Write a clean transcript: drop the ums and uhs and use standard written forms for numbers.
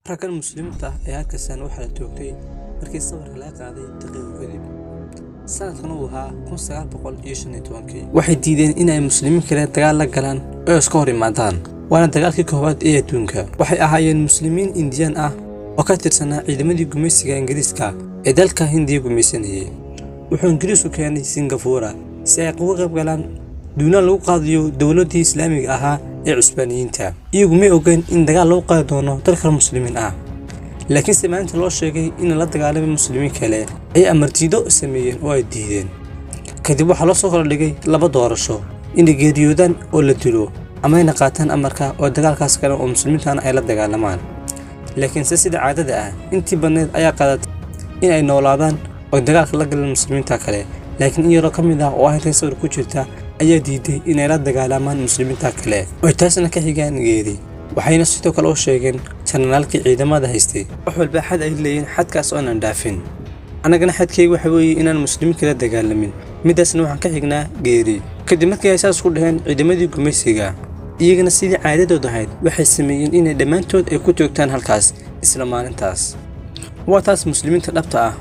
Raggan Muslimiinta ah ee halkaasaan waxaa la toogtay markii sawirka laga qaaday daqiiqo kadib. Sanadkan uu ahaa 1915-kii. Waxay diideen in ay Muslimiin kale dagaal la galaan oo iska hor imaadaan. Waana dagaalkii koowaad ee adduunka. Waxay ahaayeen Muslimiin Indiyaan ah oo ka tirsanaa ciidamadii gumaysiga Ingiriiska ee dalka Hindiya gumaysanayay. Wuxuu Ingiriisku keenay Singapore si ay uga qayb galaan duulaan lagu qaadayo dowladdii Islaamiga ahaa ee Cusbaaniyiinta. Iyagu may ogeyn in dagaal lagu qaadi doono dalka Muslimiin ah. Laakiinse maalinta loo sheegay in la dagaalamay Muslimiin kale, ayay amartiido sameeyeen oo ay diideen. Kadib waxaa loo soo kala dhigay laba doorasho: inay geeriyoodaan oo la dilo, ama inay qaataan amarka oo dagaalkaas kale oo Muslimiintana ay la dagaalamaan. Laakiinse sida caadada ah, intii badneed ayaa qaadatay in ay noolaadaan oo dagaalka la galaan Muslimiinta kale. Laakiin in yaroo ka mid ah oo arrintan sawir ku jirta ayaa diiday inay la dagaalamaan Muslimiinta kale, oo taasna ka xigaan geeri. Waxayna sidoo kale u sheegeen janaraalkii ciidamada haystay, wax walba xad ay leeyihiin, xadkaas oo aanan dhaafin. Annagana xadkayga waxa weeye inaan Muslimiin kala dagaalamin, midaasna waxaan ka xignaa geeri. Kadib markii ay saas ku dhaheen ciidamadii gumaysiga, iyagana sidii caadadood ahayd waxay sameeyeen inay dhammaantood ay ku toogtaan halkaas isla maalintaas. Waa taas Muslimiinta dhabta ah.